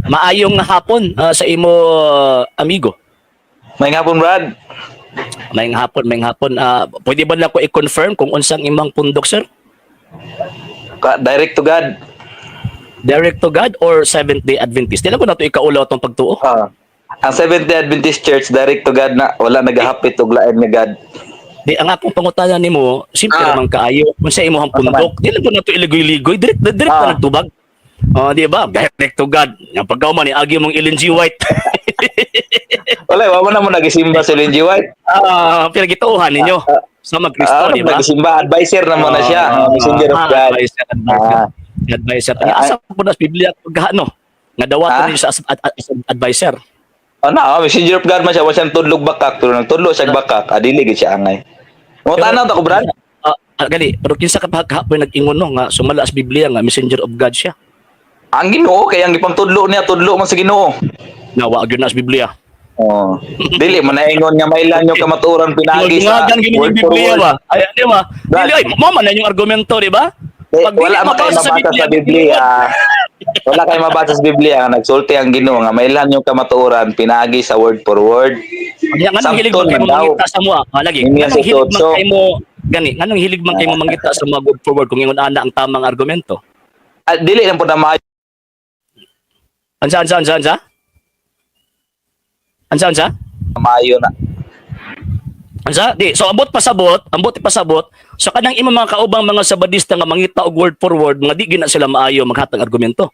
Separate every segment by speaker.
Speaker 1: Maayong hapon sa imo, amigo.
Speaker 2: Maayong hapon, Brad.
Speaker 1: Maayong hapon, maayong hapon. Pwede ba na ko i-confirm kung unsang imong pundok, sir?
Speaker 2: Direct to God.
Speaker 1: Direct to God or Seventh Day Adventist? Di lang ko na ito ikaulaw atong pagtuo.
Speaker 2: Ang Seventh-day Adventist Church, direct to God na, wala nagahapit og lain nga God.
Speaker 1: Di ang akong pangutana nimo, simple man kaayo. Kung sa imong pundok, di lang ko na ito iligoy-ligoy, direct direct na nagtubag. Oh, di ba? Direct to God. Yang pagkauman ni agi mong Ellen G. White.
Speaker 2: Wala, wa man na mo nagisimba si Ellen G. White.
Speaker 1: Pinagituohan ninyo sa magkristo, di ba?
Speaker 2: Nagisimba, advisor na mo na siya, messenger of God.
Speaker 1: Advisor, advisor. Advisor. Ay, asa po na sa Biblia pagkaano? Nga dawaton ninyo sa as advisor.
Speaker 2: Oh, na, oh, messenger of God man siya, wa siyang tudlog bakak, pero nagtudlo siya bakak, adili gid siya angay. Mo tanaw ta ko, Brad.
Speaker 1: Gali, pero kinsa ka pa kahapon nag-ingon no nga sumala sa Biblia nga messenger of God siya?
Speaker 2: Ang Ginoo kay ang gipangtudlo niya, tudlo man sa Ginoo.
Speaker 1: Nawa gyud na sa Biblia.
Speaker 2: Oh. Dili man naingon nga mailan yung kamatuoran pinaagi sa
Speaker 1: Tingagan gini
Speaker 2: word
Speaker 1: yung
Speaker 2: for
Speaker 1: Biblia
Speaker 2: word.
Speaker 1: ba? Ay, di ba?
Speaker 2: Brad.
Speaker 1: Dili ay mo man na yung argumento, di ba?
Speaker 2: Eh,
Speaker 1: Pag dili
Speaker 2: wala man kayo
Speaker 1: mabasa sa
Speaker 2: mabasa
Speaker 1: Biblia,
Speaker 2: sa Biblia. Wala kayo mabasa sa Biblia nga nagsulti ang Ginoo nga mailan yung kamatuoran pinaagi sa word for word.
Speaker 1: Kaya nga nang hilig man
Speaker 2: Sabton
Speaker 1: kayo
Speaker 2: man daw.
Speaker 1: mangita sa mua. Ah, lagi.
Speaker 2: Yun
Speaker 1: Nga
Speaker 2: yan
Speaker 1: nang
Speaker 2: si
Speaker 1: hilig man
Speaker 2: Totso.
Speaker 1: kayo mo gani, nga nang hilig man kayo mo mangita sa mga word for word kung ingon ana ang tamang argumento.
Speaker 2: Ah, dili lang po na maayo.
Speaker 1: Ansa, ansa, ansa, ansa? Ansa, ansa?
Speaker 2: Maayo na.
Speaker 1: Ansa? Di, so ambot pasabot, ambot pasabot, sa kanang imong mga kaubang mga Sabadista nga mangita og word for word, mga di gina sila maayo maghatag argumento.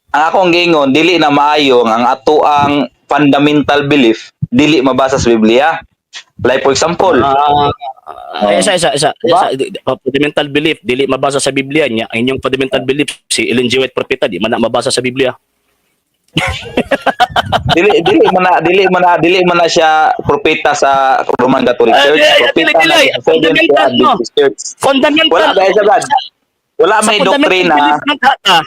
Speaker 2: Ang akong giingon, dili na maayo ang ato ang fundamental belief dili mabasa sa Biblia. Like for example,
Speaker 1: Ah, isa, isa, isa,
Speaker 2: Diba?
Speaker 1: isa, fundamental belief, dili mabasa sa Biblia niya. Ang inyong fundamental belief, si Ellen G. White propeta, di man na mabasa sa Biblia.
Speaker 2: Dili man na siya propeta sa Roman Catholic
Speaker 1: Ah,
Speaker 2: Church.
Speaker 1: di,
Speaker 2: Propeta
Speaker 1: dili,
Speaker 2: na
Speaker 1: dili.
Speaker 2: siya sa Seventh Day
Speaker 1: Fundamental, no?
Speaker 2: Adventist Church.
Speaker 1: Fundamental.
Speaker 2: Wala dahil sa Brad. Wala
Speaker 1: Sa
Speaker 2: may
Speaker 1: fundamental
Speaker 2: doktrina.
Speaker 1: belief ng tata.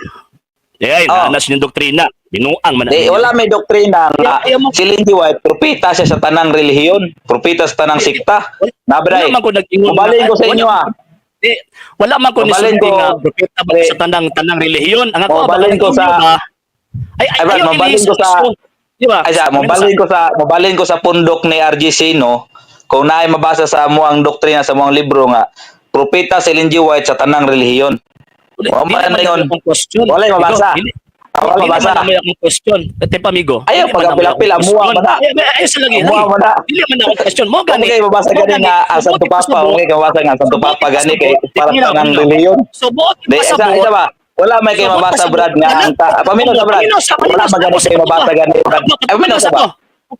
Speaker 1: Eh,
Speaker 2: Oh.
Speaker 1: nanas yung doktrina. Binuang man.
Speaker 2: Di, wala may doktrina nga
Speaker 1: Ayaw mo-
Speaker 2: si Ellen G. White, propeta siya sa tanang relihiyon, propeta sa tanang sikta. Nabray.
Speaker 1: Wala man ko nag-ingon.
Speaker 2: Mabalin ko sa
Speaker 1: Wala
Speaker 2: inyo ah.
Speaker 1: Di, wala man ko
Speaker 2: Mabalin
Speaker 1: nisulti
Speaker 2: ko-
Speaker 1: nga propeta ba
Speaker 2: Di.
Speaker 1: sa tanang tanang relihiyon. Ang ako
Speaker 2: Mabalin ko sa-
Speaker 1: ba? Ay, ay,
Speaker 2: Ay, Brad,
Speaker 1: ayaw
Speaker 2: mabalin
Speaker 1: iliis
Speaker 2: ko sa-
Speaker 1: ang issue. Di ba?
Speaker 2: Ay, sa, mabalin ko sa pundok ni RG Sino kung naay mabasa sa amo ang doktrina sa among libro nga propeta si Ellen G. White sa tanang relihiyon.
Speaker 1: Dili
Speaker 2: Wala man
Speaker 1: naman
Speaker 2: yun.
Speaker 1: akong question.
Speaker 2: Wala yung mabasa.
Speaker 1: Dili,
Speaker 2: Ah, wala
Speaker 1: dili
Speaker 2: mabasa.
Speaker 1: man naman akong question. Ate pa, amigo.
Speaker 2: Ayaw,
Speaker 1: Dili man naman
Speaker 2: pag-apil-apil,
Speaker 1: akong
Speaker 2: amuha
Speaker 1: question.
Speaker 2: man na.
Speaker 1: Ay, ay, ay, sa lagi.
Speaker 2: Amuha
Speaker 1: Lagi.
Speaker 2: man na.
Speaker 1: Dili man akong question. Mo gani.
Speaker 2: Okay, mabasa
Speaker 1: Mo
Speaker 2: gani
Speaker 1: gani.
Speaker 2: nga ang Santo
Speaker 1: Subuot
Speaker 2: Papa,
Speaker 1: ipasabot.
Speaker 2: okay, mabasa nga ang Santo
Speaker 1: Subuot
Speaker 2: Papa gani kay
Speaker 1: ipasabot.
Speaker 2: para
Speaker 1: Tingnan,
Speaker 2: tanang
Speaker 1: tingnan.
Speaker 2: relihiyon.
Speaker 1: Subuot
Speaker 2: Di, isa,
Speaker 1: ipasabot.
Speaker 2: isa ba? Wala may kay
Speaker 1: Subuot
Speaker 2: mabasa
Speaker 1: pasabot.
Speaker 2: Brad nga ang ta. Paminaw sa Brad.
Speaker 1: Paminaw sa-
Speaker 2: Wala
Speaker 1: paminaw
Speaker 2: ba
Speaker 1: sa-
Speaker 2: gani kay mabasa gani? Brad? Ay, paminaw sa ba?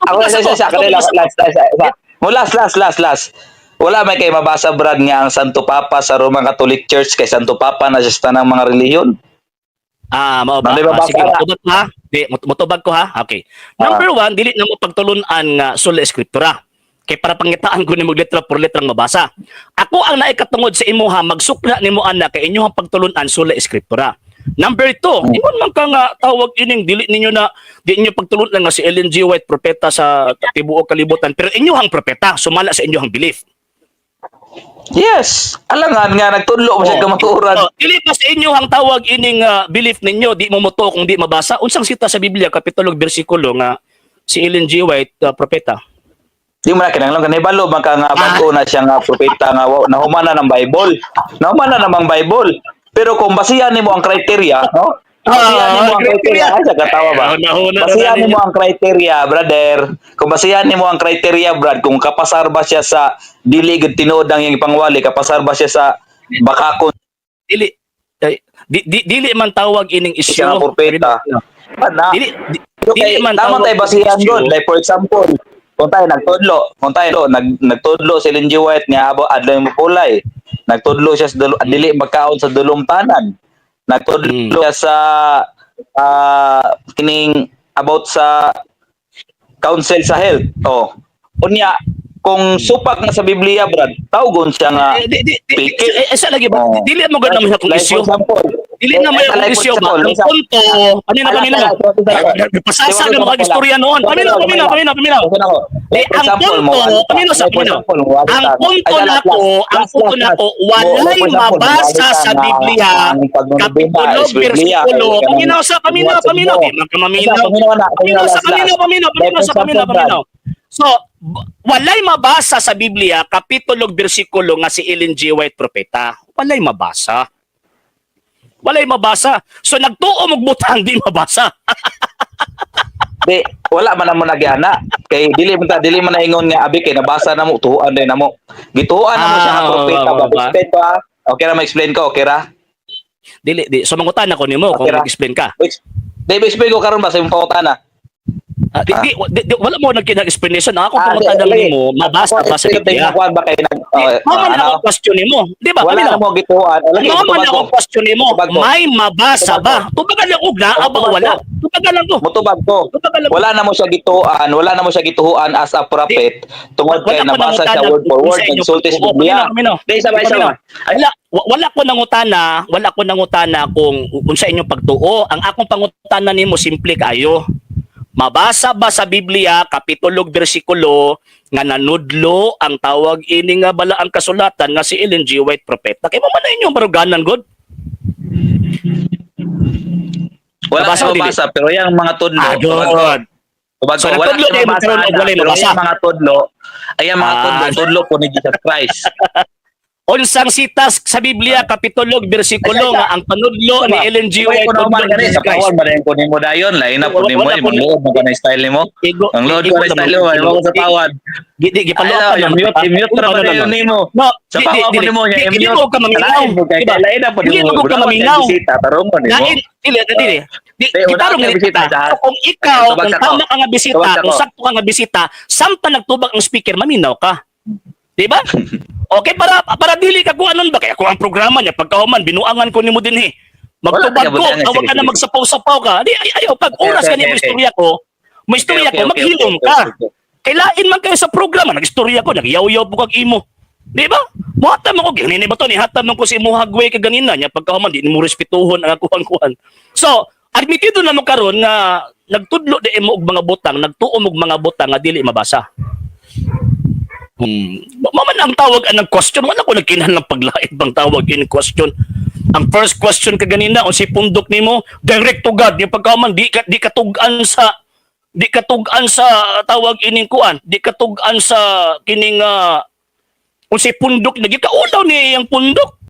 Speaker 2: Ako isa isa isa kanila last last isa. Mo last last last last. Wala may kay mabasa, Brad, nga ang Santo Papa sa Roman Catholic Church kay Santo Papa na siya sa tanang mga relihiyon.
Speaker 1: Ah, mao ba?
Speaker 2: Nanday
Speaker 1: Ah,
Speaker 2: mabasa
Speaker 1: sige,
Speaker 2: na.
Speaker 1: motubag ha. Di, motubag ko ha. Okay. Number one, dili na mo pagtulun-an nga sola scriptura. Kay para pangitaan ko nimo letra por letrang mabasa. Ako ang naikatungod sa imuha magsukla nimo ana kay inyong pagtulun-an sola scriptura. Number two, ingon man ka nga tawag ining dili ninyo na di inyo pagtulun-an nga si Ellen G. White propeta sa tibuok kalibutan, pero inyuhang propeta sumala sa inyong belief.
Speaker 2: Yes, alangan nga nagtudlo mo siya kamatuoran.
Speaker 1: Oh, dili pa sa inyo ang tawag ining belief ninyo, di mo moto kung di mabasa. Unsang sita sa Biblia kapitulo ug bersikulo nga si Ellen G. White propeta?
Speaker 2: Di mo na kinahanglan kanay balo man ka nga bag-o na siya nga propeta nga nahumana ng Bible. Nahumana namang Bible. Pero kung basihan nimo ang criteria, no? Basihan nimo ang criteria, ay sa katawa ba?
Speaker 1: Ah, nahuna na
Speaker 2: Basihan
Speaker 1: na
Speaker 2: nimo ang criteria, brother. Kung basihan nimo ang criteria, Brad, kung kapasar ba siya sa dili gud tinuod ang iyang ipangwali, kapasar ba siya sa bakakon
Speaker 1: Dili ay, di, dili man tawag ining issue.
Speaker 2: siya nga propeta. Na.
Speaker 1: Dili di,
Speaker 2: Okay,
Speaker 1: dili man
Speaker 2: tama
Speaker 1: tawag
Speaker 2: tayo basihan
Speaker 1: ining
Speaker 2: gud.
Speaker 1: issue.
Speaker 2: Like for example, kung tayo nagtudlo, kung tayo nagtudlo si Ellen G. White nga abo adlaw mo kulay. Nagtudlo siya sa dulo, dili magkaon sa dulong tanan. Nagtudlo siya sa kining about sa council sa health. Oh. Unya, kung supak na sa Biblia, Brad, tawgon siya nga
Speaker 1: Eh, di, di, di,
Speaker 2: piki.
Speaker 1: eh, sa lagi ba?
Speaker 2: Oh.
Speaker 1: Dili mo gud naman akong
Speaker 2: Like
Speaker 1: issue.
Speaker 2: for example,
Speaker 1: Dili na may
Speaker 2: Eh,
Speaker 1: akong
Speaker 2: like,
Speaker 1: isyu ba?
Speaker 2: for
Speaker 1: Ang
Speaker 2: example,
Speaker 1: punto, paminaw, paminaw. Pasasa ng mga istorya noon. Paminaw, paminaw, paminaw, paminaw. Di, ang punto, paminaw sa paminaw. Ang punto nako, ang punto nako, walay mabasa sa Biblia, kapitulo, bersikulo. Paminaw sa paminaw, paminaw. Di man ka maminaw. Paminaw sa paminaw, paminaw, paminaw sa paminaw, paminaw. So, walay mabasa sa Biblia, kapitulo, bersikulo nga si Ellen G. White propeta. Walay mabasa. Walay mabasa. So, nagtuo mong butang, di mabasa.
Speaker 2: Di, wala man namo nagyana. Kay dili man na ingon nga abi kay nabasa na mo, tuhuan din na mo. Gituhuan na mo siya nga
Speaker 1: Ah,
Speaker 2: propeta
Speaker 1: wa,
Speaker 2: ba?
Speaker 1: wa, wa.
Speaker 2: Explain ko ah. Okay ra ma-explain ko, okay ra?
Speaker 1: Dili, di. So, mangutan ako nimo kung
Speaker 2: Okay ra.
Speaker 1: mag-explain ka.
Speaker 2: Di, explain ko karon ba sa imong pangutana?
Speaker 1: Ah, di, di, di, di, wala mo nag-explanation. Ako
Speaker 2: Ah,
Speaker 1: pangutan
Speaker 2: di,
Speaker 1: lang
Speaker 2: di.
Speaker 1: nimo, mabasa ba sa
Speaker 2: Explain ko,
Speaker 1: Biblia?
Speaker 2: tingnan ko ba kay nag
Speaker 1: Di,
Speaker 2: oh,
Speaker 1: mao man
Speaker 2: ano?
Speaker 1: akong question nimo. Di ba?
Speaker 2: Wala
Speaker 1: Paminaw?
Speaker 2: na mo gituhuan. Lagi
Speaker 1: Mao man
Speaker 2: mutubag ko.
Speaker 1: akong question nimo.
Speaker 2: Tubag ko.
Speaker 1: May mabasa
Speaker 2: Tubag
Speaker 1: ba? Tubagan lang og naa ba o
Speaker 2: Tubag
Speaker 1: wala?
Speaker 2: ko.
Speaker 1: Tubagan lang ko.
Speaker 2: Mutubag ko.
Speaker 1: Tubagan lang ko.
Speaker 2: Wala na mo siya gituan, wala na mo siya gituhuan as a prophet tungod
Speaker 1: Wala
Speaker 2: kay
Speaker 1: ko
Speaker 2: nabasa siya
Speaker 1: nangutana
Speaker 2: word for
Speaker 1: kung
Speaker 2: word
Speaker 1: sa inyo
Speaker 2: nagsulti sa
Speaker 1: pagtuo.
Speaker 2: Biblia.
Speaker 1: Paminaw, paminaw.
Speaker 2: Di sabay
Speaker 1: Paminaw.
Speaker 2: sama.
Speaker 1: Wala wala ko nangutana, wala ko nangutana kung sa inyong pagtuo. Ang akong pangutana nimo simple kaayo. Mabasa ba sa Biblia kapitulo ug bersikulo nga nanudlo ang tawag ini nga bala ang kasulatan nga si Ellen G. White propeta? Kay mo man na inyong baruganan god.
Speaker 2: Wala
Speaker 1: Nabasa
Speaker 2: siya
Speaker 1: o dili?
Speaker 2: mabasa pero yang mga tudlo.
Speaker 1: Ah, good.
Speaker 2: Tubag
Speaker 1: So,
Speaker 2: ko, wala
Speaker 1: nagtudlo
Speaker 2: siya
Speaker 1: kayo
Speaker 2: mabasa
Speaker 1: magkaroon og
Speaker 2: ana,
Speaker 1: walay
Speaker 2: pero
Speaker 1: mabasa.
Speaker 2: yung mga tudlo, ay ang mga tudlo, tudlo po ni Jesus Christ.
Speaker 1: Unsang sitas sa Biblia kapitulo ug bersikulo
Speaker 2: Ay, ay,
Speaker 1: nga ang panudlo
Speaker 2: Isa
Speaker 1: ni
Speaker 2: ba?
Speaker 1: Ellen G.
Speaker 2: Uy,
Speaker 1: White
Speaker 2: kuno
Speaker 1: tudlo
Speaker 2: man
Speaker 1: ni
Speaker 2: gani
Speaker 1: Jesus
Speaker 2: sa
Speaker 1: Christ.
Speaker 2: pawon man ko nimo dayon, lain na po
Speaker 1: Wala-
Speaker 2: nimo,
Speaker 1: wala po
Speaker 2: ang load mo kanay style nimo.
Speaker 1: Igo,
Speaker 2: Ang load
Speaker 1: igo
Speaker 2: ko na style mo,
Speaker 1: naman.
Speaker 2: mo ko sa pawad.
Speaker 1: Di di gipaluan
Speaker 2: Ay,
Speaker 1: naman.
Speaker 2: i-mute, i-mute ra
Speaker 1: Ano,
Speaker 2: ba
Speaker 1: ano,
Speaker 2: dayon
Speaker 1: ano.
Speaker 2: nimo?
Speaker 1: No,
Speaker 2: Sa
Speaker 1: di, di,
Speaker 2: pawad po
Speaker 1: dili.
Speaker 2: nimo,
Speaker 1: Di,
Speaker 2: i-mute.
Speaker 1: dili mo ka maminaw.
Speaker 2: Lain mo kay
Speaker 1: Diba?
Speaker 2: lain na po
Speaker 1: Dili
Speaker 2: nimo.
Speaker 1: mo ka maminaw.
Speaker 2: Bisita tarong mo nimo.
Speaker 1: Lain, dili, dili. Di,
Speaker 2: Di, wala
Speaker 1: gitarong
Speaker 2: ka
Speaker 1: nga
Speaker 2: bisita
Speaker 1: bisita.
Speaker 2: sa-
Speaker 1: So, kung ikaw,
Speaker 2: Tubag
Speaker 1: kung
Speaker 2: sa ko.
Speaker 1: tama ka nga bisita,
Speaker 2: Tubag sa
Speaker 1: kung
Speaker 2: ko.
Speaker 1: sakto ka nga bisita, samtang nagtubag ang speaker, maminaw ka. Di ba? Okay, para dili ka kung anon ba kaya kung ang programa niya pagkahuman binuangan ko nimo dinhi. Magtubag
Speaker 2: Wala,
Speaker 1: ko,
Speaker 2: kaya
Speaker 1: awag ka
Speaker 2: sige,
Speaker 1: na
Speaker 2: sige.
Speaker 1: magsapaw-sapaw ka. Di ay ayaw pag
Speaker 2: Okay,
Speaker 1: oras
Speaker 2: okay,
Speaker 1: ka mo
Speaker 2: okay.
Speaker 1: istorya ko, mo istorya ko, maghilom ka. Kailain man kayo sa programa, nag-istorya ko, nagyaw-yaw po kag imo. Di ba? Muhatan mo ko, ganina ba to? Nihatan mo ko si imo hagway ka ganina niya pagkahuman di mo respetuhon ang akuang kuan. So, admitido na mo karon nga nagtudlo di mo og mga butang, nagtuo mo og mga butang nga dili mabasa. Mao man ang tawag ang question, wala ko nagkinahanglan ng paglait bang tawag in question. Ang first question kaganina unsay pundok nimo, direct to God, yung pagkahuman di katug-an sa tawag ining kuan, di katug-an sa kining unsay pundok nagikaulaw ni iyang pundok.